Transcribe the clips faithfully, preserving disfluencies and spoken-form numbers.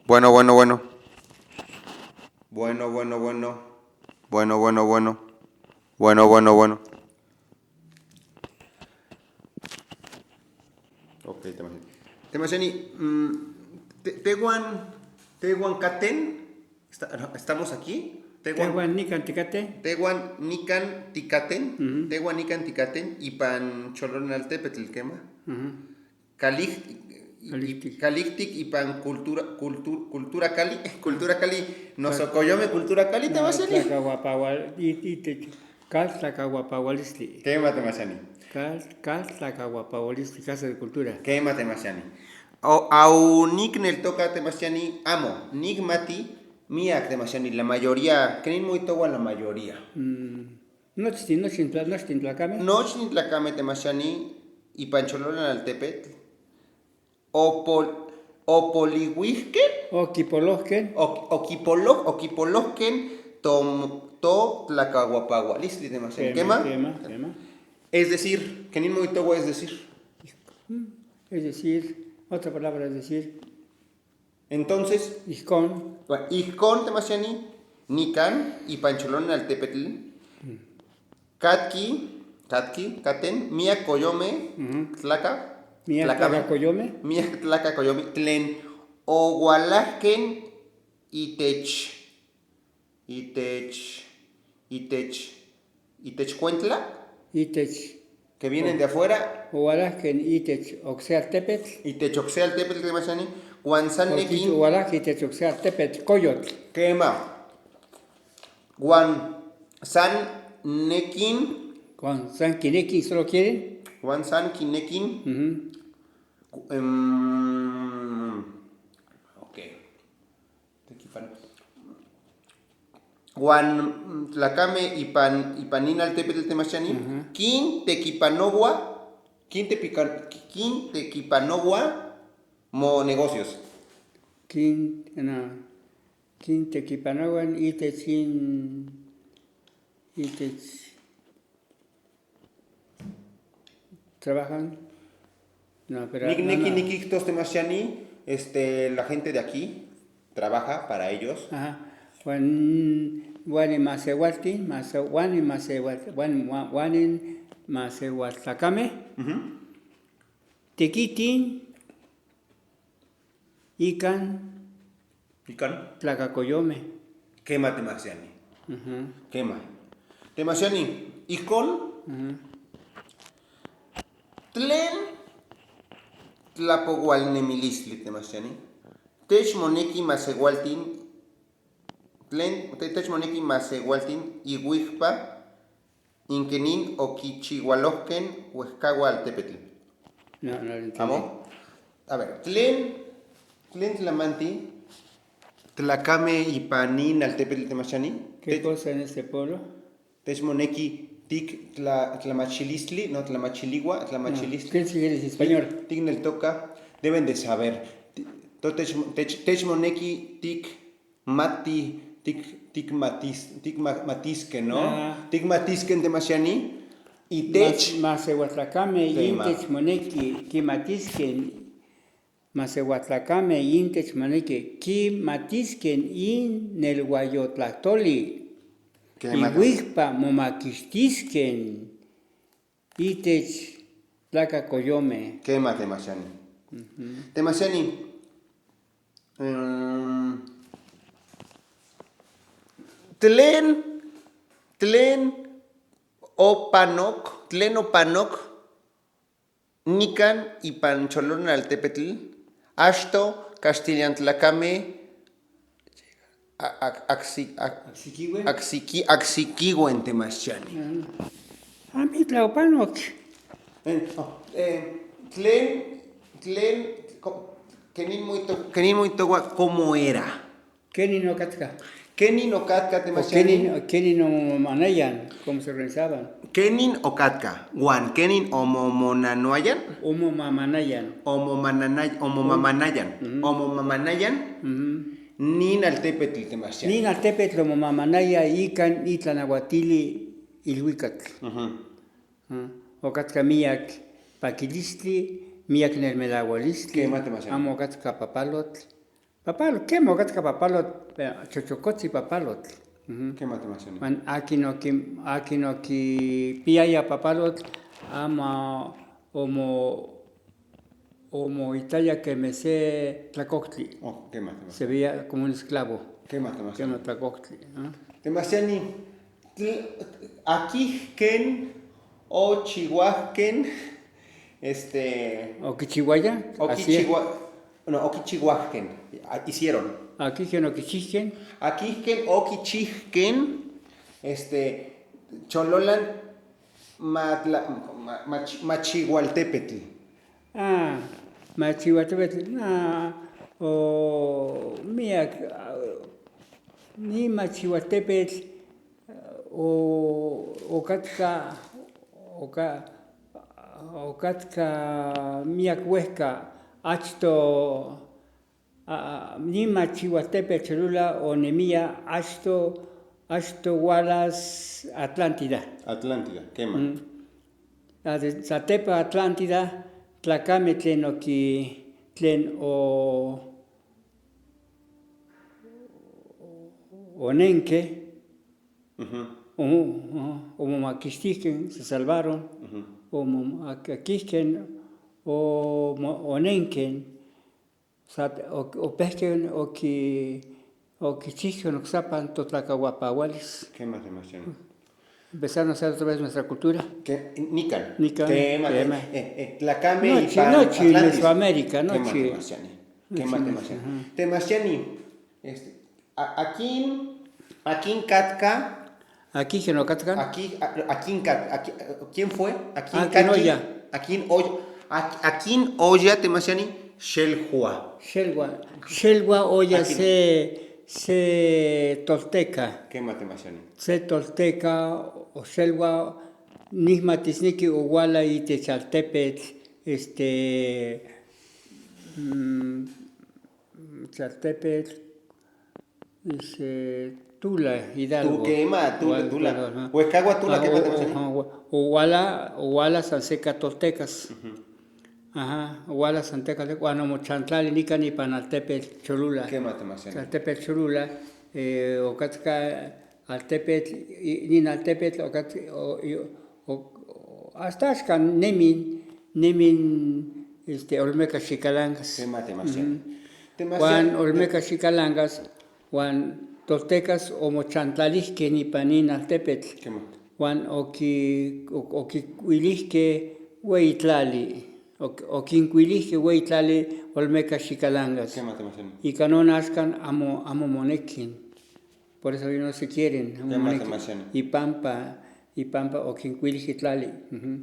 Bueno, bueno, bueno. Bueno, bueno, bueno. Bueno, bueno, bueno. Bueno, bueno, bueno. Ok, Temashani. Temashani, mm, te-, tewan, tewan katen. Esta-, no, estamos aquí. Tewan, tewan nikan tikaten. Tewan nikan tikaten. Ujú. Tewan nikan tikaten. Ipan cholonaltepetl kema. Ujú. Kalij-, Kalijtik. Kalijtik ipan cultura, cultu-, cultura Cali, cultura Cali. Noso koyome cultura Cali, Temashani. Tlakawapawal-, i-, i-, te-, kal tlakawapawalistli. Kema, Temashani. Kal, kal tlakawapawalistli, Casa de Cultura. Kema, Temashani. O, a unik neltoka, Temashani, amo, nik mati, miyak, Temashani, la mayoría, keni moitowa la mayoría. Mm. Nochtin, nochtin tla-, nochtin tlakame. Nochtin tlakame, Temashani, ipan cholonaltepetl. Opol-, opoliwihken. Okipolojken. Ok-, okipolo-, okipolojken tom-, to tlakawapawalistli, Temashani. Kema, kema, kema. Es decir, keni moitowa, es decir. Mm, es decir, otra palabra, es decir. Entonces, ijkon. Bueno, ijkon, Temashani, nikan ipan cholonaltepetl. Mm. Katki, katki, katen, miyak koyome, ujú, tlaka, miyak tlakame, tlaka koyome. Miyak tlaka koyome, tlen owalajken itech, itech, itech, itech kuentla. Itech. Que vienen de afuera. Owalajken itech oksealtepetl. Itech oksealtepetl, Temashani. Wan san nekin. Owalajken itech oksealtepetl koyotl. Kema. Wan san nekin. Wan san kinekin, solo quieren. Wan san kinekin. Ujú. Em, ok. Tekipan-, wan, mm, tlakame ipan, ipan in altepetl, Temashani. Ujú. Kin tekipanowa, kin tepikan-, kin tekipanowa mo negocios. Kin, no, kin tekipanowa itech in, itech trabajan. No, pero nik-, no, neki, no. Nikiktos, Temashani, este, la gente de aquí trabaja para ellos. Ajá. Wan, wanin masewaltin, mase-, wanin masewal-, wan-, wa-, wanin masewal tlakame. Ujú. Tekitin, ikan. Ikan. Tlaka koyome. Kema, Temashani. Ujú. Kema. Temashani, ikon. Ujú. Tlen tlapowalnemilistli, Temashani. Techmoneki masewaltin. Tlen, te-, techmoneki masewaltin iwijkpa. Inkenin okichiwalojken wehkawal altepetl. No, no lo entendí. ¿Amo? A ver, tlen, tlen tlamanti tlakame ipan in altepetl, Temashani? ¿Qué cosa en este pueblo? Techmoneki tik tla-, tlamachilistli, no, tlamachiliwa, tlamachilistli. No, ¿qué quieres español? Tik, tik neltoka, deben de saber. Ti-, to-, techmo-, tech-, techmoneki tik mati-, tik-, tik matis-, tik ma-, matisken, ¿no? Ajá. Tik matisken, Temashani, y tech. Mas-, masewal tlakame, y tech moneki, ki matisken, masewal tlakame, y tech moneki, ki matisken, y nelwayo tlahtoli. Kema, Temashani. Iwijkpa mo makishtisken. Itech tlaka koyome. Kema, Temashani. Ujú. Temashani. Mm, tlen, tlen opanok, tlen opanok nikan ipan cholonaltepetl, ashto kastilian tlakame, a-, a-, aksi-, a-, aksikiwen. Aksiki-, aksikiwen, Temashani. Mm. A mitla opanok. Eh, oh, eh, tlen, tlen, ko-, kenin moito-, kenin moitowa, ¿cómo era? Kenin okatka. ¿Kénin okatka, te O mashani? Kénin, Kénin omomamanayan, ¿cómo se organizaban? ¿Kénin okatka? Wan, ¿kénin omomonanayan? Omomamanayan. Omomananay-, omomamanayan. Ujú. Omomamanayan. Ujú. Nin altepetl, te mashani. Nin altepetl omomamanaya ikan itlanawatili ilwikak. Ujú. Ah, okatka miyak pakilistli, miyak nermelawalistli. Kema, te mashani. Amo okatka papalotl. Papalotl, kema okatka papalotl, eh, chochokotsi papalotl. Mhm. Kema, te mashani. Man akin oki-, akin okipiyaya papalotl, ama omo, omo itaya keme se tlakoktli. Oh, kema, te mashani. Se veía como un esclavo. Kema, te mashani. Kema tlakoktli, ah. Te mashani, tl-, akijken, ochiwajken, este, Okichiwaya, así es. Okichiwa-, no, okichiwajken, a-, hicieron. Akijken, okichijken. Akijken, okichijken, este, chololan, matla-, ma-, mach-, machiwaltepetl. Ah, machiwaltepetl, ah, o, miyak, ah, ni machiwaltepetl, o, okatka, oka-, okatka miyak wehka, achto, a, a, ni machiwaltepetl Cholula, o nemiya, achto, achto walas Atlántida. Atlántida, kema. Mm. A, de, satepa Atlántida, tlakame tlen oki, tlen o, onenke, Ujú. Ujú, ujú. Omomakishtiken, se salvaron. Ujú. Omomakishtiken, omo-, onenken, sat-, o-, opehken, oki-, okichijken, oksapan, totlakawapawalis. Kema, te mashani. Empezaron a hacer otra vez nuestra cultura. Ke-, nikan. Nikan, kema, kema. Eh, eh, tlakame Nochi, y pan nochi, Atlantis. Mesoamérica, Kema, nochi. Te mashani. Kema, Nochi, te nochi, mashani. Ajá. Te mashani, este, A-, akin, akin katka. Akijken okatka. Aki-, a-, akin kat-, aki-, ¿quién fue? Akin Akin katki. Oya. Akin Oy-, Ak-, Akin Oya, te mashani, Shelwa. Shelwa. Shelwa Oya Akin. Se, se tolteca. Kema, te mashani. Se tolteca, o Shelwa, nijmatisniki o wala itech altepetl, este, mm, Chaltepetl, dice, Tula, Hidalgo. Tu-, kema, Tula, Wal-, Tula. Wal-, ajá. Wekagua Tula, Ah, kema, o, te mashani. Ajá, wa-, o wala, o wala San Seca Toltecas. Ujú. Ajá, o wala San Seca Toltecas, wanomu chantlali nika ni panaltepetl Cholula. Kema, te mashani. Chaltepetl Cholula, eh, okatka altepetl, i-, nin altepetl, okat-, o, i-, o, o, hasta ashka nemin, nemin, este, Olmeca Chicalancas. Kema, te mashani. Ujú. Te mashani. Wan Olmeca Chicalancas, wan toltecas omochantlalijke ni pa nin altepetl. Kema. Wan oki-, ok-, okinkwilijke wey tlali. Ok-, okinkwilijke wey tlali Olmeca Chicalancas. Kema, te mashani. Y kanona ashkan amo, amo monekin. Por eso ellos no se quieren, Kema, te mashani. Y pampa, y pampa okinkwilijke tlali. Ujú.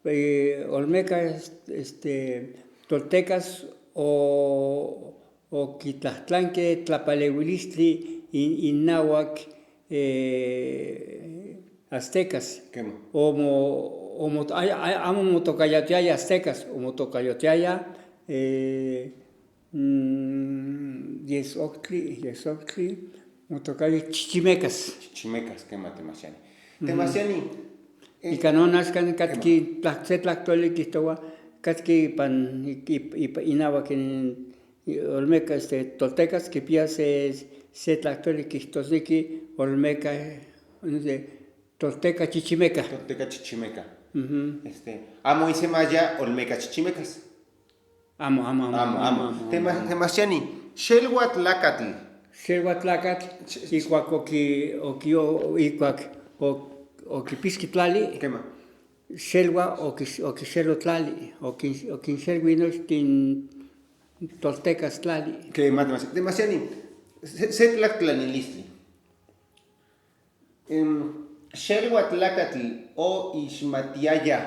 Eh, Olmeca, este, toltecas o, okitlajtlanke tlapalewilistli in-, innawak, eh, aztecas. Kema. Omo, omo, ay, ay, amo motokayotiyaya aztecas, omotokayotiyaya, eh, Mm, yesoktli, yesoktli, motokayo chichimecas. Chichimecas, kema, te mashani. Ujú. Te mashani, eh, Y kanona ashkan katki, kema. Tlak-, se tlaktoli kijtowa, katki pan, i-, i-, i-, inawak, i-, Olmeca, este, toltecas, kipia se, se tlaktoli kijtosniki, Olmeca, no sé, tolteca chichimeca. Tolteca chichimeca. Ujú. Este, amo isemaja Olmeca chichimecas. Amo, amo, amo, Amo, amo, amo. amo, Te amo, ma-, amo. Te mashani, Shelwa tlakatl. Shelwa tlakatl, Sh-, sh- ikwak oki, oki, o-, ikwak o-, okipiski tlali. Kema. Shelwa oki, okishelu tlali, oki, okinshelwi nochtin toltecas tlali. Kema, te mashani, te mashani, se, se tlaktlanilistli. Em, Shelwa tlakatl o ishmatiaya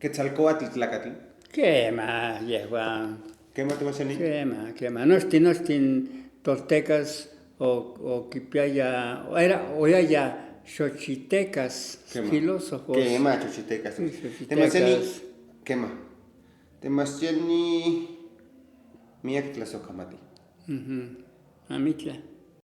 Quetzalcóatl tlakatl. Kema, yehua. Kema, te mashani. Kema, kema. Nochtin, nochtin toltecas O, o kipia ya, era, o ya ya xochitecas, Kema. Filósofos. Kema, xochitecas. Sí, xochitecas. Te mas ya ni, kema. Te mas ya ni, mi ya ke clase o kamati. Mhm. Ami kla.